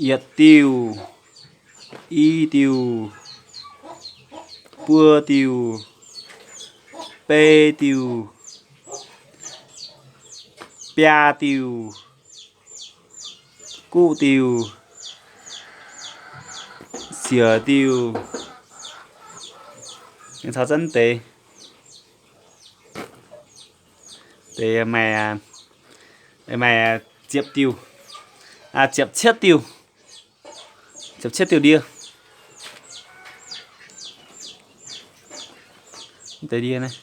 yietc diuh, i diuh, buo diuh, bei diuh, biaa diuh, guv diuh, siec diuh. Ninh caux zengv deix, deix maaih, maaih ziepc diuh, ziepc cietv diuh, ziepc cietv diuh ndie. Deix ndie naaiv.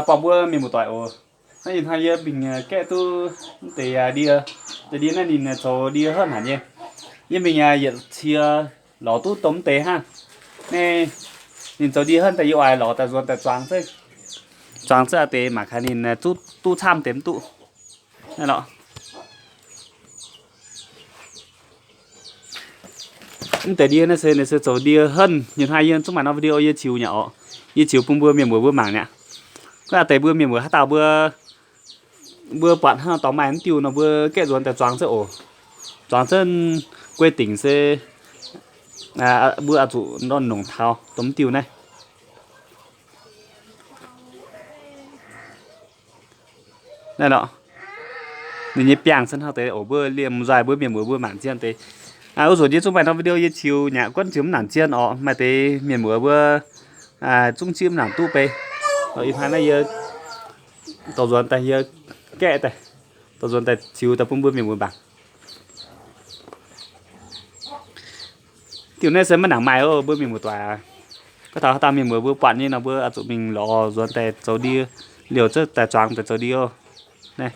Buangh mbuo mienh muoz-doic oc. Naaiv ih hnoi yie mingh gaeqv duqv mv deix ndie. Deix ndie naaiv ninh zoux ndie haaix hnaangx nyei. Yie mingh yietc cie lorz duqv dongh mv deix hnangv. Naaiv ninh zoux ndie haaix daaih yie oix lorz daaih nzuonx daaih zuangx zengv. Zuangx zengv deix mangc gaax ninh duqv camv deix mv duqv. Naaiv lorqc. Mv deix ndie naaiv se ninh se zoux ndie henv. Nyei hnoi yie zungv maaih norm video yie ziux nyei oc. Yie ziux bun mbuo mienh muoz mbuo mangc nyei. Gorngv deix mbuo mienh muoz haaix dauh mbuo, mbuo buatc hnangv dorngx maaih mv diuh nor mbuo gaeqv nzuonx daaih zuangx zengv oc. Zuangx zengv guei dingc se mbuo oix zuqc nongc taux dongh mv diuh naaiv. Naaiv lorqc. Ninh nyei biangh se hnangv deix oc. Mbuo liemh nzoih mbuo mienh muoz mbuo mangc zien deix. Wuov nzunc yie zungv maaih norm video yie ziux nyei, guonv ziux mv nangc zien oc. Maaih deix mienh muoz mbuo zungv zieqv mv nangc duqv bei. Ih hnoi naaiv yie dorh nzuonx daaih, yie gaeqv daaih, dorh nzuonx daaih ziux daaih bun mbuo mienh muoz mangc. Diuh naaiv se maiv nangc maaih oc mbuo mienh muoz-doic. Gorngv taux haaix dauh mienh muoz mbuo buatc nyei nor mbuo oix zuqc mingh lorz nzuonx daaih zoux ndie, liouh zengv daaih zuangx daaih zoux ndie oc. Naaiv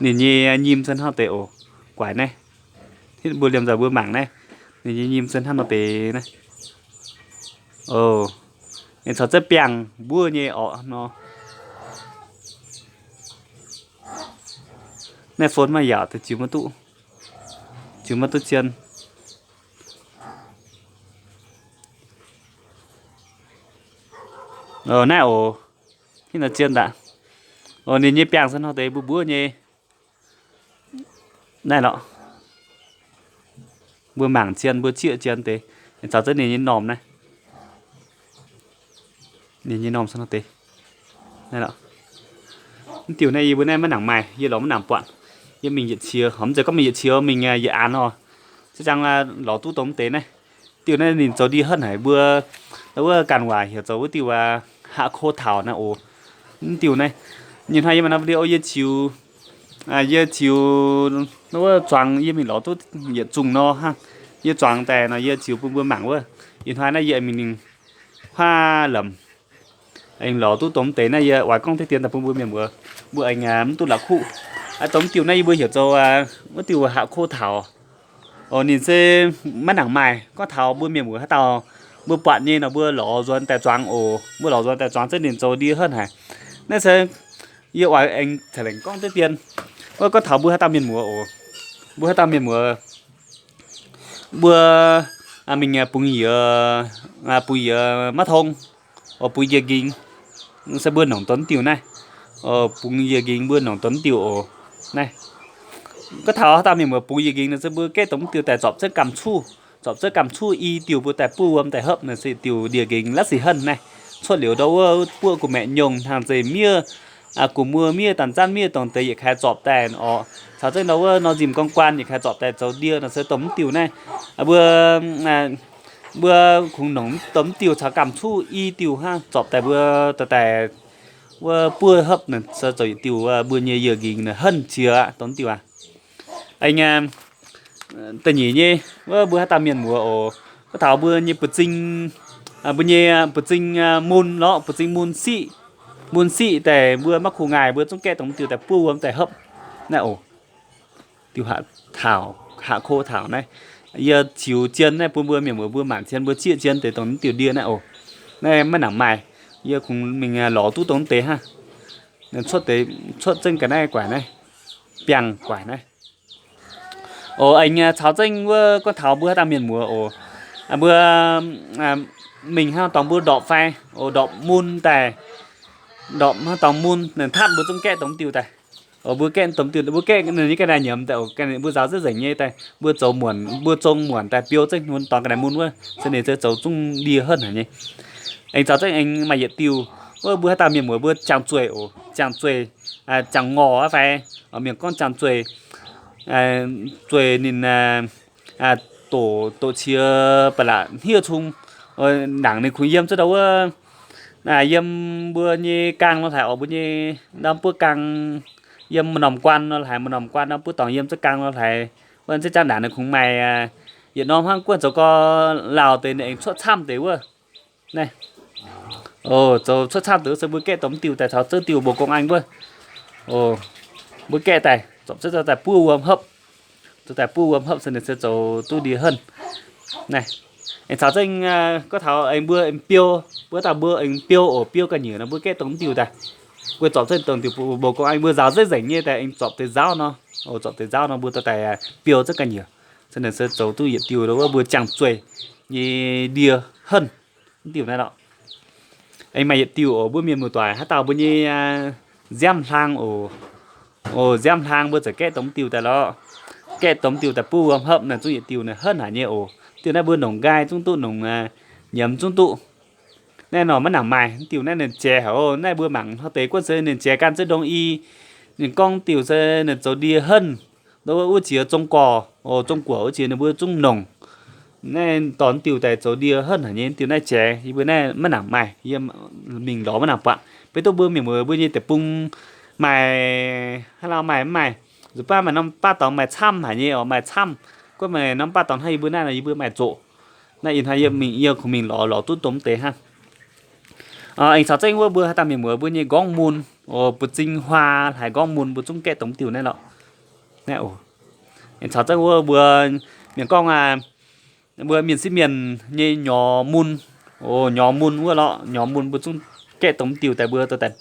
ninh nyei nyim se hnangv deix oc. Guaix naaiv, hitv mbuo liemh nzoih mbuo mangc naaiv, ninh nyei nyim se hnangv nor deix naaiv. Oc, ninh caux zengv biangh mbuov nyei orqc nor. Naaiv phone maiv yaauc deix ziux maiv duqv, ziux maiv duqv zien. Naaiv oc, hitv nor zien daaih. Oc, ninh nyei biangh se hnangv deix mbuov mbuov nyei. Naaiv lorqc. Mbuo mangc zien, mbuo zieqv zien deix, caux zengv ninh nyei normh naaiv. Ninh nyei normh se hnangv deix. Naaiv lorqc. Mv diuh naaiv yie mbuo naaiv maiv nangc maaih, yie lorz maiv nangc buatc. Yie mingh yietc cie, horpc mv zeiz gorngv mingh yietc cie, mingh yietc aanx oc. Ziex zaang lorz duqv dongh mv deix naaiv. Diuh naaiv ninh zoux ndie henv haic mbuo, wuov ganh waac heuc zoux wuov diuh aqv, ha'ko taux naaiv oc. Mv diuh naaiv, nyei hnoi yie maaih norm video yie ziux, yie ziux wuov zuangx yie mingh lorz duqv yietc zungh nor hnangv. Yie zuangx daaih nor yie ziux bun mbuo mangc wuov. Ih hnoi naaiv yie mingh huaav lamz, aengx lorz duqv dongh mv deix naaiv yie oix gorngv deix dien daaih bun mbuo mienh muoz, mbuo aengx mv duqv la'kuqv. Dongh mv diuh naaiv yie mbuo heuc zoux wuov diuh ha'ko taux. Oc, ninh se maiv nangc maaih. Gorngv taux mbuo mienh muoz haaix dauh mbuo buatc nyei nor mbuo lorz nzuonx daaih zuangx oc. Mbuo lorz nzuonx daaih zuangx zengv ninh zoux ndie henv haic. Naaiv se yie oix aengx ceix lengc gorngv deix dien. Wuov gorngv taux mbuo haaix dauh mienh muoz oc, mbuo haaix dauh mienh muoz, mbuo mingh bungx yiez, bungx yiez maiv tong, oc, bungx yiez nqingx, se mbuo nongc dongh mv diuh naaiv. Oc, bungx yiez nqingx mbuo nongc dongh mv diuh oc. Naaiv gorngv taux haaix dauh mienh muoz bungx yiez nqingx nor se mbuo gaeqv dongh mv diuh daaih zorpc zengv gamh cuv, zorpc zengv gamh cuv i diuh mbuo daaih buov wuom daaih hopv nor se diuh ndie nqingx la'sic henv naaiv. Cuotv liuz ndau wuov buoqv gu'maeqc nyongh, hnaangx-zeih miev, gu'muoz miev, da'nzanv miev, dongh deix yietc kaaix zorpc daaih oc. Caux zengv ndau wuov nor nzimh gorngv guaan yietc kaaix zorpc daaih zoux ndie nor se dongh mv diuh naaiv. Mbuo, mbuo kungx nongc dongh mv diuh caux gamh cuv i diuh hnangv zorpc daaih mbuo daaih daaih wuov buov hopv nor se zoux yietc diuh mbuo nyei yiez nqingx nor henv qiex aqv dongh mv diuh aqv. Aengx da'nyeic nyei, wuov mbuo haaix dauh mienh muoz oc, gorngv taux mbuo nyei buoz-zing, mbuo nyei buoz-zing mun lorqc, buoz-zing mun siqv, mun siqv daaih mbuo maiv kuh ngaaih mbuo zungv gaeqv dongh mv diuh daaih buov wuom daaih hopv naaiv oc. Diuh ha'ko taux naaiv, yie ziux zien naaiv bun mbuo mienh muoz mbuo mangc zien, mbuo zieqv zien deix dongh mv diuh ndie naaiv oc. Naaiv maiv nangc maaih, yie kungx mingh lorz duqv dongh mv deix hnangv. Cuotv deix, cuotv zengv ga'naaiv guaaic naaiv, biangh guaaic naaiv. Oc, aengx caux zengv wuov gorngv taux mbuo haaix dauh mienh muoz oc, Mbuo mingh hnangv dorngx mbuo ndorpc fai, ndorpc mun daaih, ndorpc hnangv dorngx mun, ninh tatv mbuo zungv gaeqv dongh mv diuh daaih. Mbuo gaeqv dongh mv diuh, mbuo gaeqv ninh nyei ga'naaiv nyiemz daaih, mbuo nzaaux zengc nzengc nyei daaih, mbuo zoux muonc, mbuo zong muonc daaih biou zengv mun dorngx ga'naaiv mun wuov, se ninh se zoux zungv ndie henv haic nyei. Aengx caux zengv aengx maaih yietc diuh, wuov mbuo haaix dauh mienh muoz mbuo jangx zueih oc, jangx zueih, jangx ngorc fai, mienh gorngv jangx zueih, zueih ninh doqc, doqc qiex ba'laqc hniev cung, ndaangc ninh kungx yiem zuov ndau wuov, yiem mbuo nyei gaang nor haic oc, mbuo nyei ndau buov gaang, yiem maaih norm guaan nor haic, maaih norm guaan ndau buov dorngx yiem zuov gaang nor haic. Wuov ziex jangx ndaangc ninh kungx maaih yietc norm hnangv guanh zoux gorx lauh deix ninh aengx cuotv camv deix wuov. Naaiv, zoux cuotv camv deix wuov se mbuo gaeqv dongh mv diuh daaih caux zouv diuh mboux gong an wuov. Mbuo gaeqv daaih zorpc zouv daaih buov wuom hopv, zoux daaih buov wuom hopv se ninh se zoux duqv ndie henv. Naaiv, aengx caux zengv gorngv taux aengx mbuo aengx biou, mbuo dauh mbuo aengx biou oc, biou ga'nyiec nor mbuo gaeqv dongh mv diuh daaih. Mbuo zorpc zengv dongh diuh mboux gong an mbuo nzaaux zengc nzengc nyei daaih aengx zorpc deix nzaauv nor, zorpc deix nzaauv nor mbuo dorh daaih biou zengv ga'nyiec. Se ninh se zoux duqv yietc diuh wuov mbuo jangx zueih nyei ndie henv. Mv diuh naaiv lorqc. Aengx maaih yietc diuh oc, mbuo mienh muoz-doic haaix dauh mbuo nyei nziaamv hlang oc. Oc, nziaamv hlang mbuo ziouc gaeqv dongh mv diuh daaih lorqc. Gaeqv dongh mv diuh daaih buov wuom hopv naaiv zungv yietc diuh naaiv henv haic nyei oc. Diuh naaiv mbuo nongc nqaai zungv duqv, nongc nyiemz zungv duqv. Naaiv nor maiv nangc maaih. Mv diuh naaiv ninh jiex haic oc. Naaiv mbuo mangc hnoi deix guanh se ninh jiex gan zengv ndongc i. Ninh gorngv diuh se ninh zoux ndie henv. Wuov, wuov jiex Zong Guoqv oc, Zong Guoqv wuov jiex ninh mbuo zungv nongc. Naaiv dorh diuh daaih zoux ndie henv haic nyei. Diuh naaiv jiex, yie mbuo naaiv maiv nangc maaih, yie mingh lorz maiv nangc buatc. Beiv duqv mbuo mienh muoz mbuo nyei deic-bung maaih, haaix lauh maaih mv maaih. Nzunc baav maaih norm baav dorngx maaih camv haic nyei oc, maaih camv. Gorngv maaih norm baav dorngx hnangv yie mbuo naaiv nor yie mbuo maaih zoqc. Naaiv ih hnoi yie mingh, yie kungx mingh lorz, lorz duqv dongh deix hnangv. Aengx caux zengv wuov mbuo haaix dauh mienh muoz mbuo nyei nqorngv mun, oc, buoz-zing huaa haic nqorngv mun mbuo zungv gaeqv dongh diuh naaiv lorqc. Naaiv oc. Aengx caux zengv wuov mbuo mienh gorngv, mbuo mienh sieqv mienh nyei nyorx mun, oc, nyorx mun wuov lorqc, nyorx mun mbuo zungv gaeqv dongh diuh daaih mbuo dorh daaih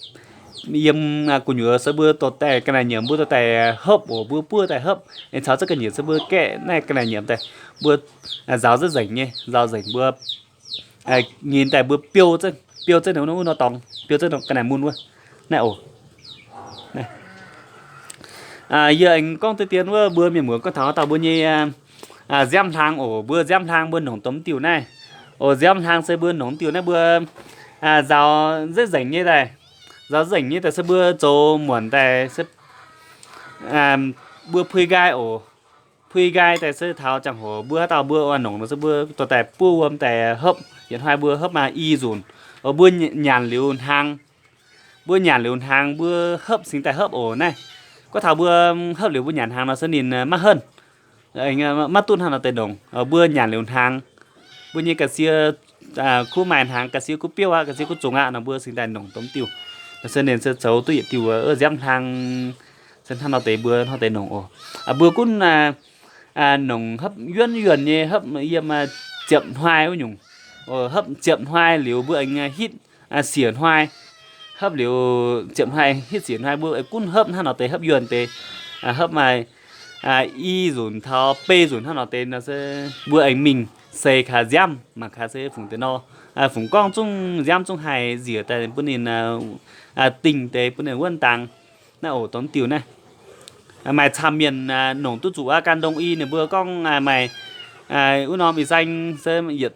yiem gu'nyuoz se mbuo dorh daaih ga'naaiv nyiemz mbuo dorh daaih hopv oc, mbuo buov daaih hopv. Aengx caux zengv ga'nyiec se mbuo gaeqv naaiv ga'naaiv nyiemz daaih mbuo nzaaux zengc nzengc nyei, nzaaux nzengc mbuo nyinc daaih mbuo biou zengv, biou zengv wuov nor dorngx, biou zengv ga'naaiv mun wuov. Naaiv oc. Yie aengx gorngv deix dien wuov mbuo mienh muoz gorngv taux dauh mbuo nyei nziaamv hlang oc, mbuo nziaamv hlang mbuo nongc dongh diuh naaiv. Oc, nziaamv hlang se mbuo nongc diuh naaiv mbuo nzaaux zengc nzengc nyei daaih. Nzaaux nzengc nyei daaih se mbuo zoux muonc daaih se mbuo pui nqaai oc. Pui nqaai daaih se taux ziangh hoc mbuo haaix dauh mbuo oix nongc nor se mbuo dorh daaih buov wuom daaih hopv, yietc hnoi mbuo hopv maaih i nzunc. Oc, mbuo nyanc liuz hnaangx, mbuo nyanc liuz hnaangx mbuo hopv cingx daaih hopv oc naaiv. Gorngv taux mbuo hopv liuz mbuo nyanc hnaangx nor se ninh maiv henv, maiv duqv hnangv nor deix nongc. Mbuo nyanc liuz hnaangx, mbuo nyei ga'sie kuv maaih hnaangx, ga'sie kuv biouv aqv, ga'sie kuv zungx aqv nor mbuo cingx daaih nongc dongh diuh. Se ninh se zoux duqv yietc diuh nziaamv hlang, se hnangv nor deix mbuo hnangv deix nongc oc. Mbuo gunv nongc hopv yuonv yuonc nyei, hopv yiem ziepc hnoi wuov nyungc. Hopv ziepc hnoi liuz mbuo aengx hitv siec hnoi. Hopv liuz ziepc hnoi hitv siec hnoi mbuo gunv hopv hnangv nor deix hopv yuonc deix, hopv maaih i nzunc taux bei nzunc hnangv nor deix nor se mbuo aengx mingh seix kaaix nziaamv mangc kaaix se fungc deix nor. Fungc gorngv zungv nziaamv zungv haih nziec daaih bun ninh dingh deix bun ninh wuonv dangx. Naaiv oc, dongh diuh naaiv maaih camv mienh nongc duqv zuqc aqv. Gan ndongc i ninh mbuo gorngv maaih wuov norm ih zanc se yietc,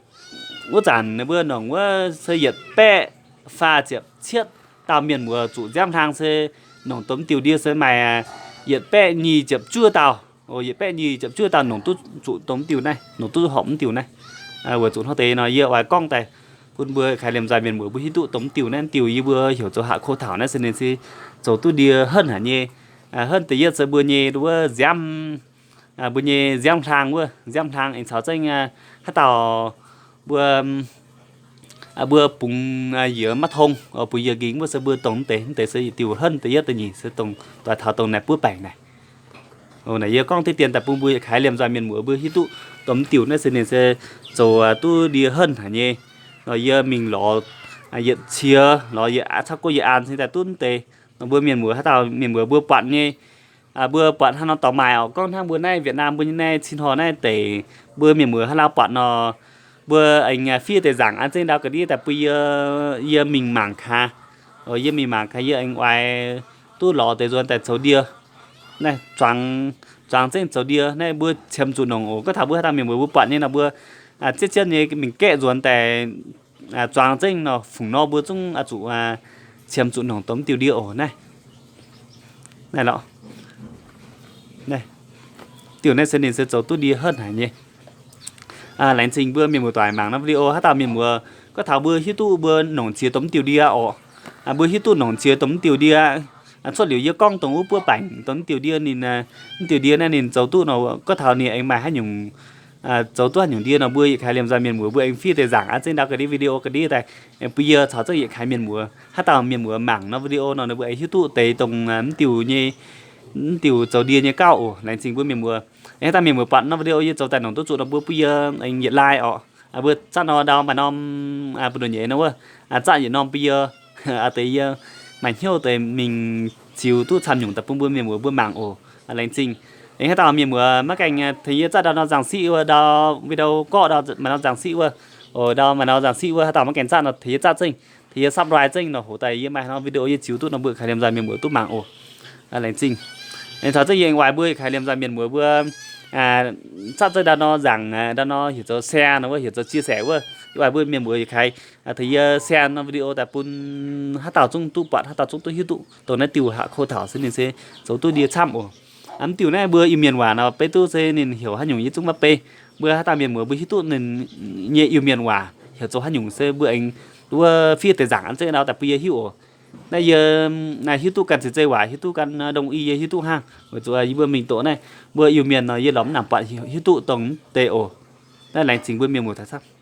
wuov zanc ninh mbuo nongc wuov se yietc baeqv faah ziepc cietv dauh mienh muoz zuqc nziaamv hlang se nongc dongh diuh ndie se maaih yietc baeqv nyic ziepc juov dauh. Yietc baeqv nyic ziepc juov dauh nongc duqv zuqc dongh diuh naaiv, nongc duqv horpc mv diuh naaiv. Weic zuqc hnangv deix nor yie oix gorngv daaih bun mbuo kaaix liemh nzoih mienh muoz mbuo hiuv duqv dongh diuh naaiv. Diuh yie mbuo heuc zoux haac ko taux naaiv se ninh se zoux duqv ndie henv haic nyei. Henv da'yietv se mbuo nyei wuov nziaamv, mbuo nyei nziaamv hlang wuov, nziaamv hlang aengx caux zengv haaix dauh mbuo, mbuo bungx yiez maiv tong, bungx yiez nqingx wuov se mbuo dongh mv deix, mv deix se diuh henv da'yietv da'nyeic se dongh doix taux dongh naaiv buov baengc naaic. Naaic yie gorngv deix dien daaih bun mbuo kaaix liemh nzoih mienh muoz mbuo hiuv duqv dongh mv diuh naaiv se ninh se zoux duqv ndie henv haic nyei. Nor yie mingh lorz yietc qiex lorz yie caux gorx yie an cingx daaih duqv mv deix. Nor mbuo mienh muoz haaix dauh mienh muoz mbuo buatc nyei, mbuo buatc hnangv nor dorngx maaic oc. Gorngv hnangv mbuo naaiv Việt Nam mbuo nyei naaiv cin hnoi naaiv deic, mbuo mienh muoz haaix lauh buatc nor, mbuo aengx fiev deix nzaangc an zengv ndau ga'ndiev daaih bun yie, yie mingh mangc gaax. Yie mingh mangc gaax, yie aengx oix duqv lorz deix nzuonx daaih zoux ndie. Naaiv zuangx, zuangx zengv zoux ndie naaiv mbuo qiemx zuqc nongc oc. Gorngv taux mbuo haaix dauh mienh muoz mbuo buatc nyei nor, mbuo zieqv zieqv nyei mingh gaeqv nzuonx daaih zuangx zengv nor, fungc nor mbuo zungv oix zuqc qiemx zuqc nongc dongh mv diuh ndie oc. Naaiv, naaiv lorqc, diuh naaiv se ninh se zoux duqv ndie haaix haic nyei. Laengz zingh mbuo mienh muoz-doic mangc naaiv video. Haaix dauh mienh muoz gorngv taux mbuo hiuv duqv mbuo nongc ziex dongh mv diuh ndie oc, mbuo hiuv duqv nongc ziex dongh mv diuh ndie, cuotv liuz yie gorngv dongh wuov buov baengc dongh mv diuh ndie ninh, mv diuh ndie naaiv ninh zoux duqv nor, gorngv taux ninh aengx maaih haaix nyungc, zoux duqv haaix nyungc ndie nor, mbuo yietc kaaix liemh nzoih mienh muoz mbuo aengx fiev deix nzaangc an zengv ndau ga'ndiev video ga'ndiev daaih bun yie caux zengv yietc kaaix mienh muoz. Haaix dauh mienh muoz mangc nor video nor ninh mbuo aengx hiuv duqv deix dongh mv diuh nyei, mv diuh zoux ndie nyei gauh oc. Laengz zingh mbuo mienh muoz. Haaix dauh mienh muoz buatc nor video yie zoux daaih nongc duqv zuqc nor mbuo bun yie aengx yietc like oc. Mbuo zatv nor ndau maaih norm, mbuo nduqc nyeiz nor wuov, zatv yietc norm bun yie, deix yie maaih hnyouv deix mingh ziux duqv camv nyungc daaih bun mbuo mienh muoz mbuo mangc oc. Laengz zingh. Aengx haaix dauh mienh muoz maiv gaengh tengx yie zatv ndau nor nzangc siqv wuov, ndau video gorqv ndau maaih nor nzangc siqv wuov, ndau maaih nor nzangc siqv wuov, haaix dauh maiv gaengh zatv nor tengx yie zatv zengv, tengx yie subscribe zengv nor, hoc daaih yie maaih norm video yie ziux duqv nor mbuo kaaix liemh nzoih mienh muoz duqv mangc oc. Laengz zingh. Aengx caux zengv yie aengx oix mbuo kaaix liemh nzoih mienh muoz mbuo zatv zengv ndau nor nzangc, ndau nor heuc zoux share nor wuov, heuc zoux chia sẻ wuov, yie oix mbuo mienh muoz yietc kaaix tengx yie share norm video daaih bun haaix dauh zungv duqv buatc, haaix dauh zungv duqv hiuv duqv dongh naaiv diuh haav ko taux se ninh se zoux duqv ndie camv oc. Mv diuh naaiv mbuo Iu-Mienh waac nor beiv duqv se ninh heuc haaix nyungc yie zungv maiv bei. Mbuo haaix dauh mienh muoz mbuo hiuv duqv ninh nyei Iu-Mienh waac heuc zoux haaix nyungc se mbuo aengx wuov fiev deix nzaangc an zengv ndau daaih bun yie hiuv oc. Naaiv yie naaiv hiuv duqv ganh ceix zei waac, hiuv duqv ganh đông y yie hiuv duqv hnangv. Weic zuqc yie mbuo mingh doqc naaiv mbuo Iu-Mienh nor yie lorz mv nangc buatc hiuv duqv dongh mv deix oc. Naaiv laengz zingh mbuo mienh muoz taux camv.